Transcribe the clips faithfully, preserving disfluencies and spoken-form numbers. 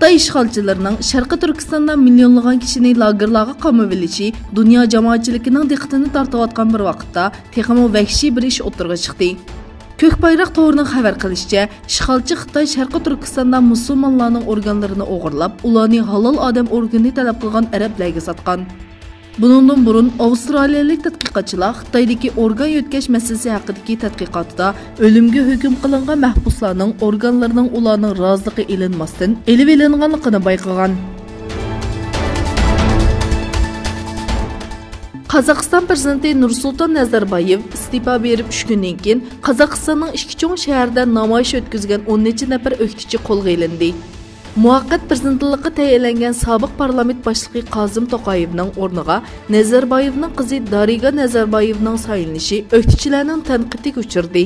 خىتاي ئىشغالچىلىرىنىڭ شەرقىي تۈركىستاندا مىليونلىغان كىشىنى لاگېرلارغا قامىۋېلىشى دۇنيا جامائەتچىلىكىنىڭ دىققىتىنى تارتىۋاتقان بىر ۋاقىتتا، تېخىمۇ ۋەھشىي بىر ئىش ئوتتۇرىغا چىقتى. كۆك بايراق تورىنىڭ خەۋەر قىلىشىچە، ئىشغالچى خىتاي شەرقىي تۈركىستاندا مۇسۇلمانلارنىڭ ئورگانلىرىنى ئوغرىلاپ، ئۇلارنى ھالال ئادەم ئورگىنى تەلەپ قىلغان ئەرەبلەرگە ساتقان. بۇنىڭدىن بۇرۇن، ئاۋسترالىيەلىك تەتقىقاتچىلار خىتايدىكى ئورگان يۆتكەش مەسىلىسى ھەققىدىكى تەتقىقاتىدا ئۆلۈمگە ھۆكۈم قىلىنغان مەھبۇسلارنىڭ ئورگانلىرىنىڭ ئۇلارنىڭ رازىلىقى ئېلىنماستىن ئېلىۋېلىنغانلىقىنى بايقىغان. قازاقىستان پىرېزىدېنتى نۇرسۇلتان نەزەربايېۋ ئىستېپا بېرىپ ئۈچ كۈندىن كېيىن، قازاقىستاننىڭ ئىككى چوڭ شەھىرىدە نامايىش ئۆتكۈزگەن ئون نەچچە نەپەر ئۆكتىچى قولغا ئېلىندى. مۇۋەققەت پىرېزىدېنتلىققا تەيىنلەنگەن سابىق پارلامېنت باشلىقى قاسىم توقايېۋنىڭ ئورنىغا نەزەربايېۋنىڭ قىزى دارىگا نەزەربايېۋنىڭ سايلىنىشى ئۆكتىچىلەرنىڭ تەنقىدىگە ئۇچرىدى.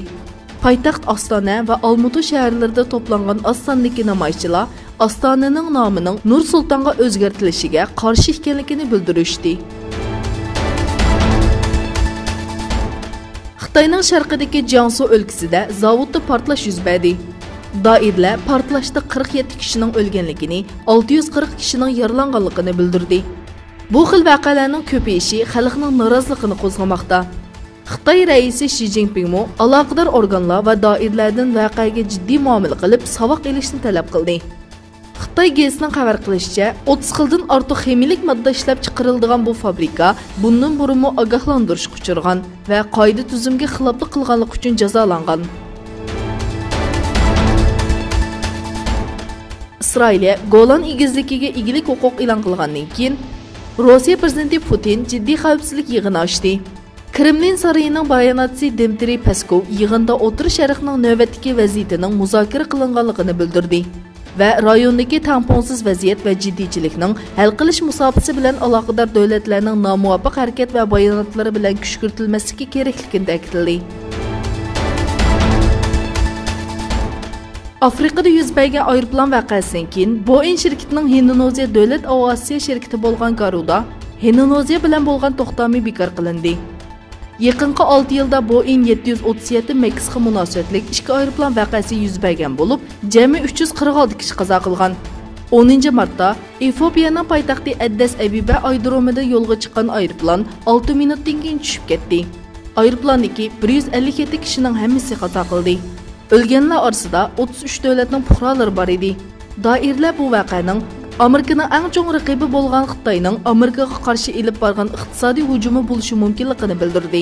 پايتەخت ئاستانە ۋە ئالمۇتۇ شەھەرلىرىدە توپلانغان ئاز ساندىكى نامايىشچىلار ئاستانىنىڭ نامىنىڭ نۇر سۇلتانغا ئۆزگەرتىلىشىگە قارشى ئىكەنلىكىنى بىلدۈرۈشتى. خىتاينىڭ شەرقىدىكى جياڭسۇ ئۆلكىسىدە زاۋۇتتا پارتلاش يۈز بەردى. دائىرىلەر پارتلاشتا قىرىق يەتتە كىشىنىڭ ئۆلگەنلىكىنى، ئالتە يۈز قىرىق كىشىنىڭ يارىلانغانلىقىنى بىلدۈردى. بۇ خىل ۋەقەلەرنىڭ كۆپىيىشى خەلقنىڭ نارازىلىقىنى قوزغىماقتا. خىتاي رەئىسى شى جىنپىڭمۇ ئالاقىدار ئورگانلار ۋە دائىرىلەردىن ۋەقەگە جىددىي مۇئامىلە قىلىپ، ساۋاق ئېلىشنى تەلەپ قىلدى. خىتاي گېزىتىنىڭ خەۋەر قىلىشىچە، ئوتتۇز خىلدىن ئارتۇق خىمىيىلىك ماددا ئىشلەپچىقىرىلىدىغان بۇ فابرىكا بۇندىن بۇرۇنمۇ ئاگاھلاندۇرۇشقا ئۇچرىغان ۋە قائىدە-تۈزۈمگە خىلاپلىق قىلغانلىقى ئۈچۈن جازالانغان. ئىسرائىلىيە گولان ئېگىزلىكىگە ئىگىلىك ھوقۇق ئېلان قىلغاندىن كېيىن، روسىيە پىرېزىدېنتى پۇتىن جىددىي خەۋپسىزلىك يىغىنى ئاچتى. كرېملىن سارىيىنىڭ باياناتچىسى دىمىترىي پېسكوۋ يىغىندا ئوتتۇرا شەرقنىڭ نۆۋەتتىكى ۋەزىيىتىنىڭ مۇزاكىرە قىلىنغانلىقىنى بىلدۈردى ۋە رايوندىكى تەڭپۇڭسىز ۋەزىيەت ۋە جىددىيچىلىكنىڭ ھەل قىلىش مۇساپىسى بىلەن ئالاقىدار دۆلەتلەرنىڭ نامۇۋاپىق ھەرىكەت ۋە باياناتلىرى بىلەن كۈشكۈرتۈلمەسلىكى كېرەكلىكىنى تەكىتلىدى. ئافرىقىدا يۈز بەرگەن ئايروپىلان ۋەقەسىدىن كېيىن، بوئېڭ شىركىتىنىڭ ھىندونېزىيە دۆلەت ئاۋىئاتسىيە شىركىتى بولغان گارودا ھىندونېزىيە بىلەن بولغان توختامى بىكار قىلىندى. يېقىنقى ئالتە يىلدا بوئېڭ يەتتە يۈز ئوتتۇز يەتتە ماكسقا مۇناسىۋەتلىك ئىككى ئايروپىلان ۋەقەسى يۈز بەرگەن بولۇپ، جەمئىي ئۈچ يۈز قىرىق ئالتە كىشى قازا قىلغان. ئونىنچى مارتتا ئېفىئوپىيەنىڭ پايتەختى ئەددىس ئەبىبە ئايرودرومىدا يولغا چىققان ئايروپىلان ئالتە مىنۇتتىن كېيىن چۈشۈپ كەتتى. ئايروپىلاندىكى بىر يۈز ئەللىك يەتتە كىشىنىڭ ھەممىسى قازا قىلدى. ئۆلگەنلەر ئارىسىدا ئوتتۇز ئۈچ دۆلەتنىڭ پۇقرالىرى بار ئىدى. دائىرىلەر بۇ ۋەقەنىڭ ئامېرىكىنىڭ ئەڭ چوڭ رەقىبى بولغان خىتاينىڭ ئامېرىكىغا قارشى ئېلىپ بارغان ئىقتىسادىي ھۇجۇمى بولۇشى مۇمكىنلىقىنى بىلدۈردى.